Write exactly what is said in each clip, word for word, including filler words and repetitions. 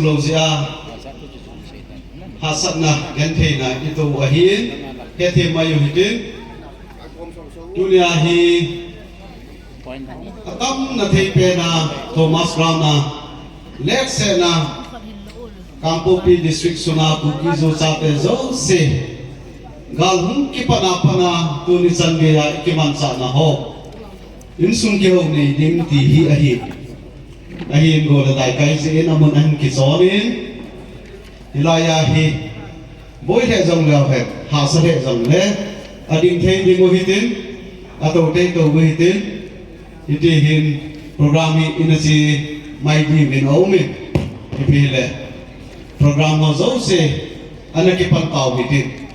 Lo jeh a, hahsatna, gentheina i to u ahin, hethem mai u hitin. Tunia hi, atamna thei pena Thomas Brown a, letsahna, Kangpokpi District sunga Kuki Zo chate jouse, gal hung kipat a pat a, tuni chan geiya i kimanchahna ho, insung kihou nei ding ti hi ahi. Ahin gol le dai kai jeh in amun ahin kichon in, hilai a hi, boi lheh jong leu hen, hahsa lheh jong le, ading thei ding u hitin, ato thei to u hitin, hiti hin program hi ina che mai diuvin aum in, ipi hile, program ho jouse, ana kipan tau hitin.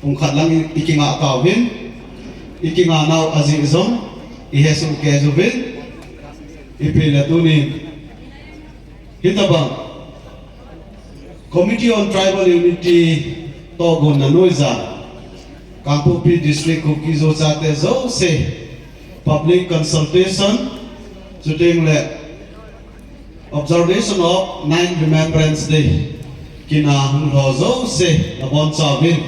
Pung khat lang i, i kingah tauvin, i kingah nau ajeh jong, i hesoh kei uvin, ipi le tunin, hitabang, Committee on Tribal Unity tohgonna noiya, Kangpokpi District Kuki Zo chate jouse, public consultation, chuteng le, Observation of Nine Remembrance Day. Kin a hung lho jouse, nabonchauvin.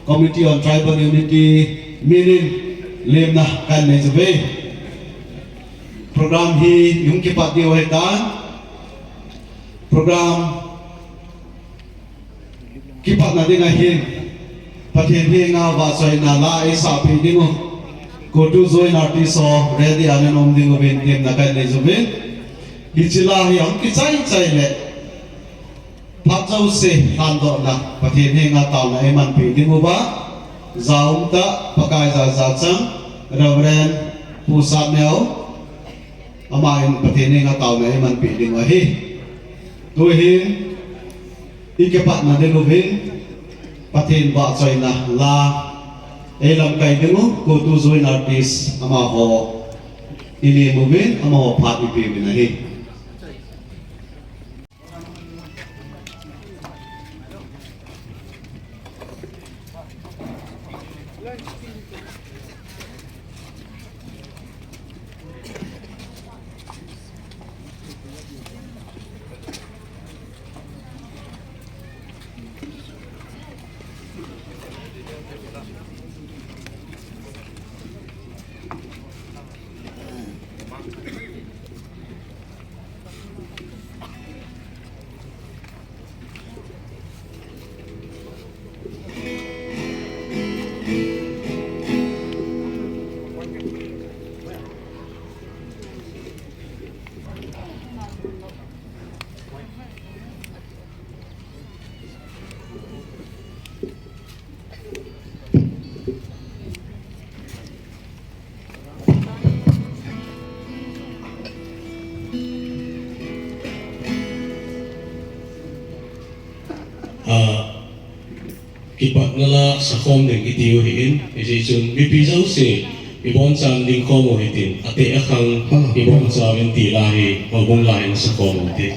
Committee on Tribal Unity, minin, lemna, kan nei uve. Program hi, hung kipat diu ahitan. Program, Kipatna ding ahin, Pathen henga vahchoina la eisahpeh diu. Kotu Joint Artist ho ready a naum diuvin temna kanei uvin. Hiche la hi ahung kichai chai le. Phat jouse lhandohna Pathen henga taona eimanpeh diuva. Jaum tah Pakai jajachang Reverend Pu Satneo. Aman Pathen henga taona eimanpeh diu ahi. Tuhin, ikipatna diuvin, Pathen vahchoina la, eilamkai diu, Kotu Joint Artist amaho, ilem uvin, amaho phat ipeuvin ahi. Ah, kipatna la sakhom ding itiu ahin, hijeh chun mipi jouse, ibonchauvin dingkhom u hitin, ateh akhang, ibonchauvin ti la hi, houbung la in sakhom u hite.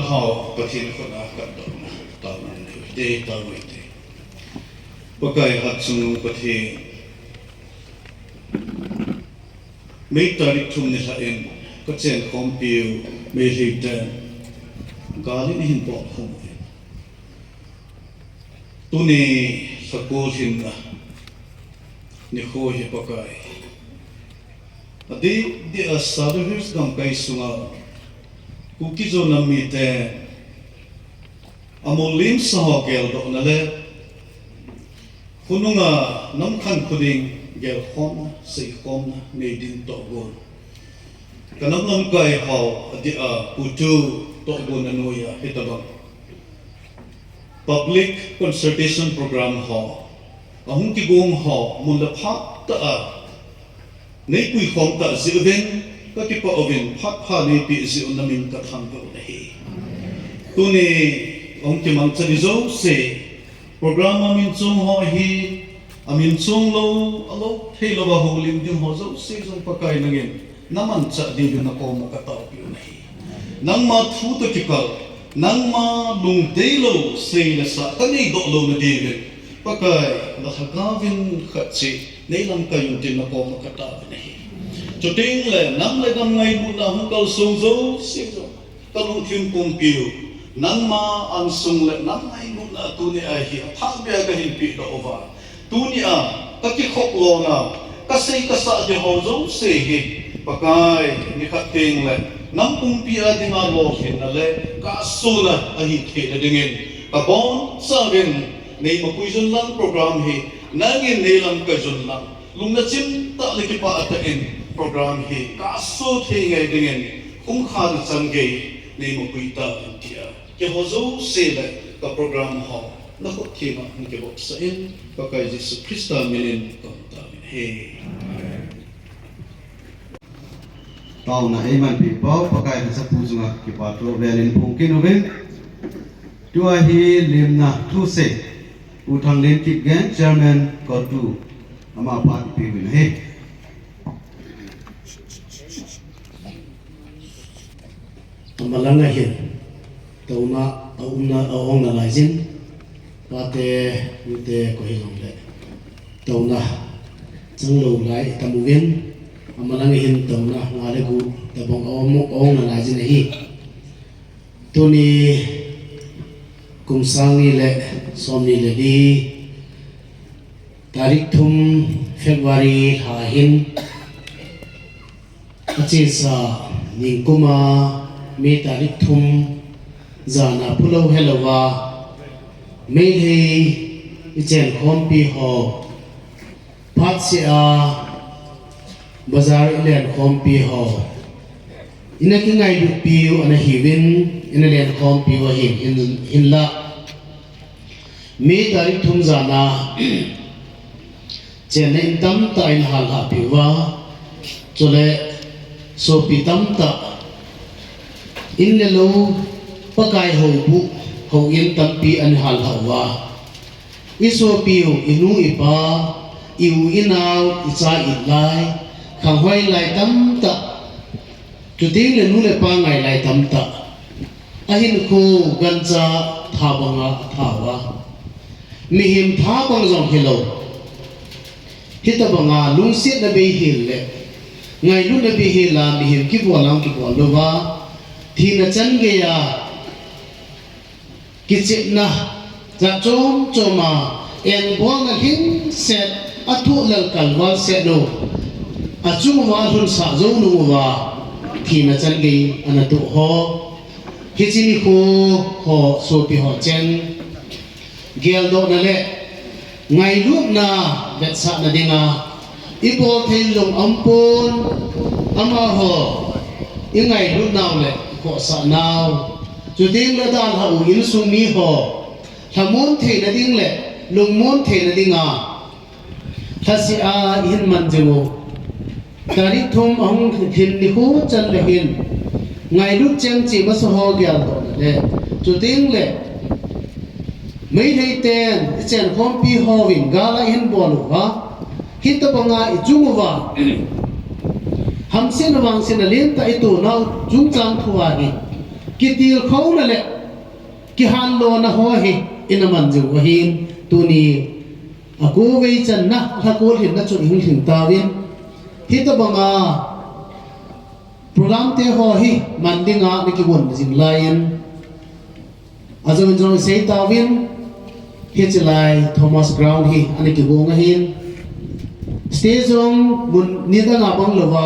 Hao Pathen khut a katdoh na, taona nei u hite, taona nei u hite. Pakai hatchungnung Pathen, May tarik thum nilhah in kachenkhompiu Meitei ten gal in eihin bolkhum uvin. Tuni lhakol hinna nikho hi Pakai, adeh deh a Sadar Hills gamkai sunga Kuki-Zo nam mite amol limsa ho geldohna le khonunga nam khankho ding gelkhomna, seikhomna nei ding tohgon, ka nam lamkai ho adeh a Pu Tu tohgon a noiya hitobang public consultation program ho, ahung kigong ho mun le phat tah a nei puikhom tah jeh uvin kakipah uvin, phat pha neipeh jeh un namin kathangvah u ahi. Tuni ahung kimangcha ding jouse, program a min chong ho ahi, amin chong lou, alou theilou a houlim ding ho jouse jong Pakai nangin namanchah diuvin nakoma kataopeh u ahi. Nangma thu toh kikal, nangma lungdeilou sei le sa kaneidoh louna diuvin, Pakai, na lhagaovin khat cheh nei lamkai un tin nakoma kataovin ahi. Chuteng le nam le gam ngailutna hung kalsong jouse jong kalungthim pumpiu, nangma insung le nam ngailutna tunia hi athah beh a kahin pehdoh uva, tunia kakikhop lona, kasei kasah ding ho jouse hi Pakai, nikhat teng le nam pumpi a dinga lolhinna le kahsona ahi theina dingin kabonchauvin, Neimapui Junlang program hi nangin nei lamkai un lang, lungna chimtah le kipah tah in program hi kahso thei ngai dingin, khumkhat nachan gei neimapui tauvin tia, keiho jouse le ka program ho nakhut theng a hung kivopsah in, Pakai Jesu Christa minin kahung taovin ahi. Taona eimanpeh pau Pakai lhachapu chunga kipathu velin phong kit uvin. Tua hi lemna thusei, U Thanglen Kipgen, Chairman, COTU, ama phat ipeuvin ahi. Amalang ahin taona aumna, aong nalaiyin, pate, nute, koi hijongle taona changlou lai itam uvin, amalang ahin taona nga le gup tabang aum, aong nalaiyin ahi. Tuni kum sang ni le somni le li, tarik thum February lha hin, achesa ningkuma May tarik thum jana phulou helouva, Meitei ichenkhompi ho, phatseh a bazar ilenkhompi ho, ina kingailutpiu ana hiuvin, ina lenkhompiu ahin, hin, hinla May tarik thum jana chenna in tamtah in halhahpiuva, chule sopi tamtah in le lou, Pakai houbuh, houin tampi ana halhah uva, isopiu, inu ipa, i-u inao, icha ilai, khanghoi lai tamtah, chuteng le nu le pa ngai lai tamtah, ahinkho gancha tha banga atha uva, mihem tha bang jong hilou, hitobanga lungsetna beihel le ngailutna beihel a mihem kibol a kibol louva, thina chan geiya kichepna jat chom choma engbolna lhingset, athoh lel kalval set u, achunguva alhunsah jou nunguva, thina chan gei ana toh ho, hiche nikho ho sopi ho cheng geldohna le ngailutna vetsahna dinga ibol thei lung aumpon, amaho ingailut nau le ikhohsah nau, chuteng le dalhah u insung miho lhamon theina ding le lungmon theina dinga lhaseh a ihin man jing u, tarik thum ahung lhin nikho chan le hin, ngailut cheng cheh masa ho geldohna le, chuteng le Meitei ten ichenkhompi hovin gal a ihin bol uva, hitobanga ichung uva, hamsetna vangsetna lentah itoh nau chungchang thua hi kitilkhouna le kihanlona ho hi ina man jiu ahin, tuni a kovei channa lhakol hinna chu ihung lhing tauvin, hitobanga program te ho hi man dinga ana kigon jing laiyin, ajong jong isei tauvin, hiche lai Thomas Ground hi ana kigong ahin, stage jong mun nidanga bang louva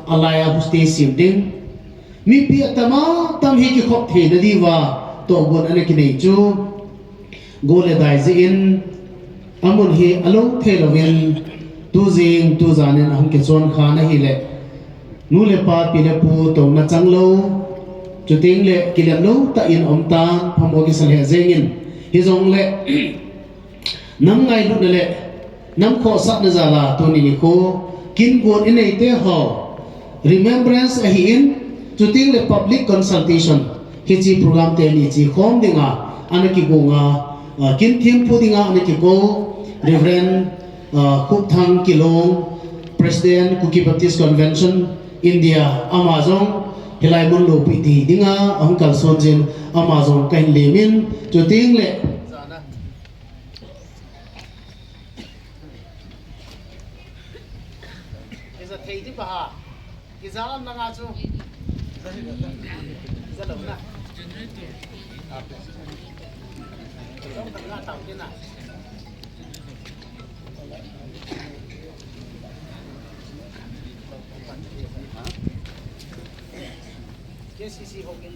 alaiya stage sem ding. Mipi atam atam hi kikhop theina diuva tohgon ana kinei chu, go le dai jeh in amun hi alou thei louvin, tujing tujanin ahung kichon khan ahile, nu le pa, pi le pu touna chang lou, chuteng le kilem lou tah in aum tan, phamo kisa lheh jengin, hijongle nam ngailutna le nam khohsahna jal a tuni nikho kin gon inei te ho remembrance ahin, chuteng le public consultation, hiche program teni che khom dinga ana kigonga, ah, kin themphu dinga ana kikou Reverend, ah, Khupthang Kilong, President, Kuki Baptist Convention India, ama jong hilai mun loupina dinga ahung kalson jin, ama jong kahin lemin, chuteng le Kija thei di pa ha. Kija am na nga chu. Kija lo na. Jong ta nga tau kina. K C C ho kin.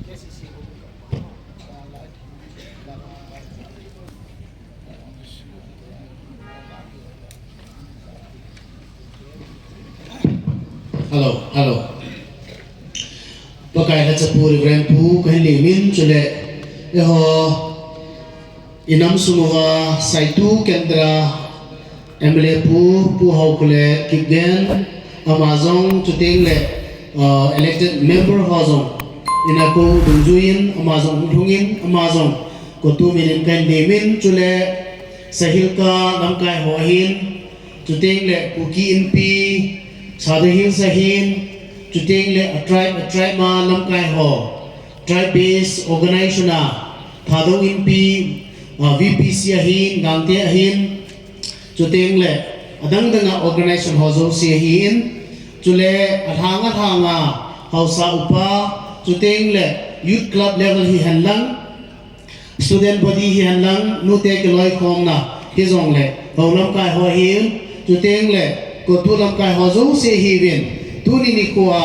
K C C ho kin. Hello, hello. Pakai lhacha pu Reverend pu kahin lemin, chule eiho inam sung uva Saitu Kendra M L A pu, Pu Haokholen Kipgen, ama jong chuteng le, uh, elected member ho jong ina kou dungjuiyin, ama jong hung lhungin, ama jong COTU minin kahin lemin, chule Sahilka lamkai ho ahin, chuteng le Kuki Inpi, Sadar Hills ahin, chuteng le a tribe, a tribe ma lamkai ho, tribe based organization a, Thadou Inpi, ah, V P C ahin, Gangte ahin, chuteng le adang dang a organization ho jouse ahin, chule alhang alhang a haosa upa, chuteng le youth club level hihen lang, student body hihen lang, nute kiloikhomna hijongle, hou lamkai ho ahin, chuteng le COTU lamkai ho jouse ahiuvin, tuni nikho a,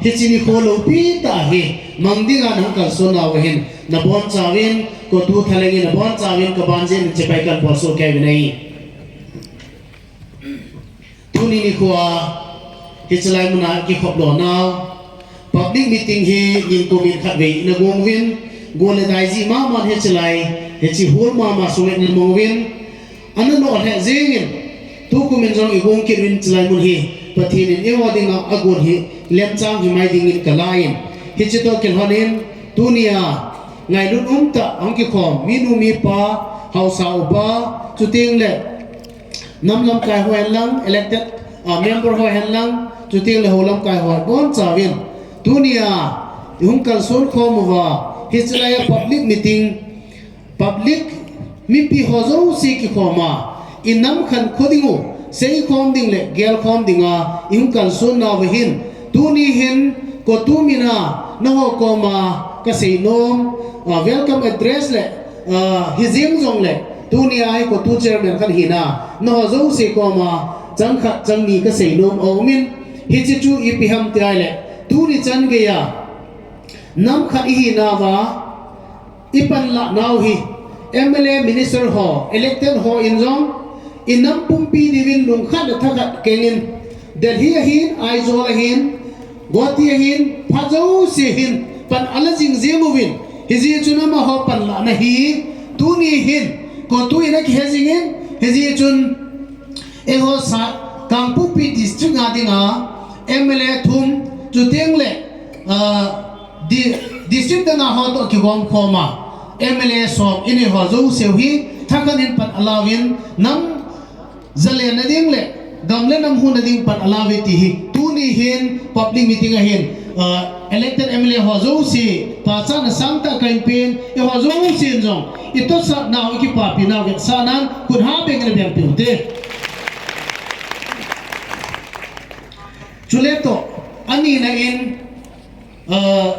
hiche nikho loupi tah hi mang dinga nahung kalson nauva hin, nabonchauvin, COTU thalheng in nabonchauvin kaban jeh in chibai kahin bolsoh kei uvin ahi. Tuni nikho a, hiche lai muna kikhop lona u, public meeting hi nikum in khatvei ina gong uvin, go le dai jeh mama in hiche lai, hiche hall mama sunga ina mang uvin, ana noh lheh jengin, tukum in jong igong kit uvin hiche lai mun hi, Pathen in eiho dinga agon hi, lemchang himai dingin kalai in, hiche toh kilhonin, tunia, ngailut umtah, ahung kikhom, minu mipa, haosa upa, chuteng le, nam lamkai ho hen lang, elected, ah, member ho hen lang, chuteng le hou lamkai ho bonchauvin. Tunia, ihung kalson khom uva, hiche lai a public meeting, public mipi ho jouse kikhoma, inam khankho ding u, seikhom ding le gelkhom dinga, ihung kalson nauva hin, tuni hin, COTU mina, nangho koma, kasei nom, ah, welcome address le, Ah, hijeng jongle, tunia hi COTU chairman khat hina, nangho jouse koma, chang khat chang ni kasei nom aumin, hiche chu ipi ham ti ahile, tuni chan geiya, nam khat ihinauva, ipanlah nau hi, M L A minister ho, elected ho in jong, inam pumpi diuvin lungkhat le thakhat kengin, Delhi ahin, Aizawl ahin, Guwahati ahin, phat jouse hin, pan ala jing jeng uvin, hijeh chun amaho panlahna hi, tuni hin, COTU in akihe jingin, hijeh chun, eiho sa, Kangpokpi district a dinga, M L A thum, chuteng le, ah, di-, district danga ho toh kigom khoma, M L A som, inei ho jouse u hi, thakhat in pan alauvin, nam, Jalenna ding le, gam le nam huhna ding pan alauve ti hi, tuni hin public meeting ahin, Elected M L A ho jouse, pachatna sangtah kahin pen, eiho jousen jong, itosah nau, ikipapi nau, vetsahnan, khut ha bengin abeng piu te. Chule toh, anina in, uh,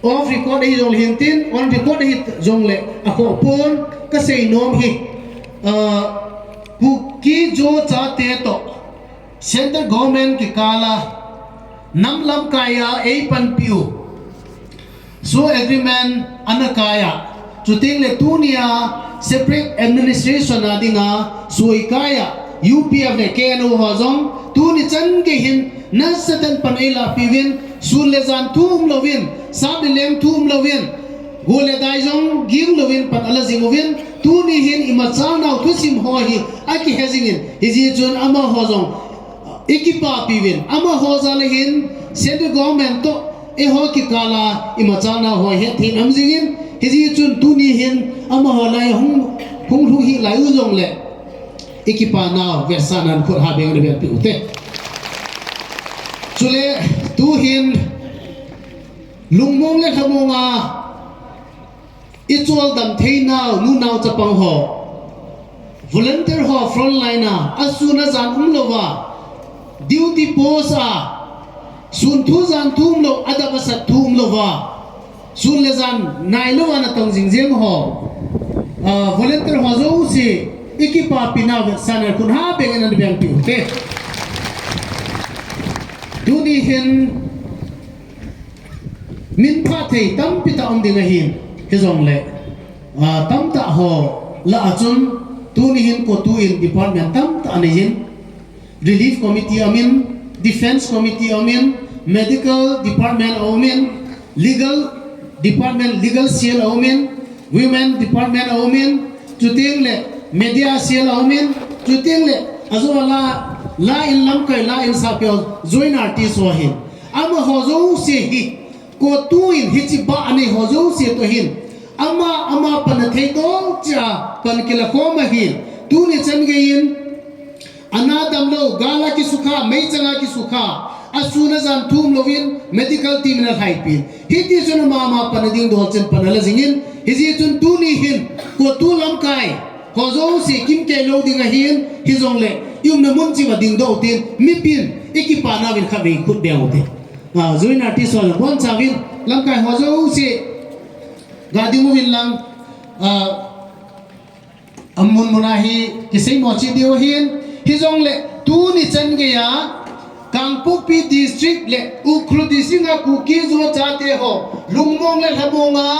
off record ahi jongle hintin, on record ahi jongle, akhoh pon, kasei nom hi, uh, Kuki Zo chate toh, Central Government kikala, nam lamkaia eipanpiu, SoO agreement ana kaia, chutengle tunia separate administration a dinga, SoO kaia, U P F le K N O ho jong, tuni chan gei hin, nasatah in pan eilahpiuvin, sun le jan thu umlouvin, sap le leng thu umlouvin, go le dai jong ging louvin pan ala jing uvin, tuni hin imacha nau thusim ho hi akihe jingin, hijeh chun amaho jong ikipapiuvin, amaho jal a hin Central Government toh eiho kikala imacha nau ho hetthei in um jingin, hijeh chun tuni hin amaho lai hung, hung lhu hih lai u jongle, ikipa nau vetsahnan khut ha bengin abeng piu te. Chule tuhin lungmong le lhamong a icholdam theinau, nunau chapang ho, volunteer ho frontline a, asun ajan umlouva, duty post a, sun thu jan thu umlou, adap asat thu umlouva, sun le jan nailouva natong jingjeng ho, ah, volunteer ho jouse, ikipapi nau vetsahnan khut ha bengin ana beng piu te. Tuni hin, min phat thei tampi tah um ding ahin, hijongle, ah, tamtah ho lah a chun, tuni hin CoTU in department tamtah aneiyin, Relief Committee aumin, Defence Committee aumin, Medical Department aumin, Legal Department, Legal Cell aumin, Women Department aumin, chutengle Media Cell aumin, chutengle ajo a la, la in lamkai, la in sapi ho, joint artist ho ahin. Amaho jouse hi, CoTU in hiche bah anei ho jouse toh hin, ama, ama panna thei tah cheh a pan kilakhom ahin, tuni chan geiyin, ana damlou, gal a kisukha, meichang a kisukha, asun ajan thu umlouvin, medical team in alhaipi. Hitichun ama, ama panna ding dol cheh in pan ala jingin, hijeh chun tuni hin, CoTU lamkai ho jouse kimkei lou ding ahin, hijongle, iumna mun cheh uva dingdoh utin, mipin, ikipa nauvin khatvei khut beng ute. Ah, joint artist ho jong bonchauvin, lamkai ho jouse, ga ding uvin lang, ah, amun mun a hi kiseimo cheh diu ahin, hijongle, tuni chan geiya, Kangpokpi District le Ukhrul District a Kuki Zo chate ho, lungmong le lhamong a,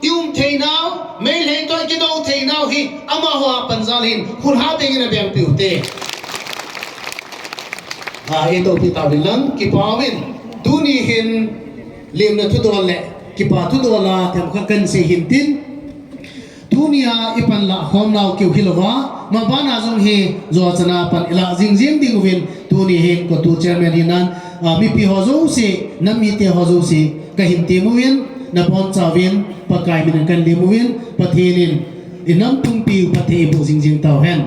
ium theinau, Meitei toh kidou theinau hi, amaho a pan jal hin, khut ha bengin abeng piu te. Ah, eitopi tauvin lang, kipauvin, tuni hin, lemna thudol le, kipa thudol a, themkhat kahin sei hintin, tunia ipan lahkhom nau keu hilouva, mabana jong hi, Zo chana pan ilah jingjing ding uvin, tuni hin CoTU chairman hinan, ah, mipi ho jouse, nam mite ho jouse, kahin tem uvin, nabonchauvin, Pakai min in kahin lem uvin, Pathen in, inam pumpiu phatthei eiboh jingjing tauhen.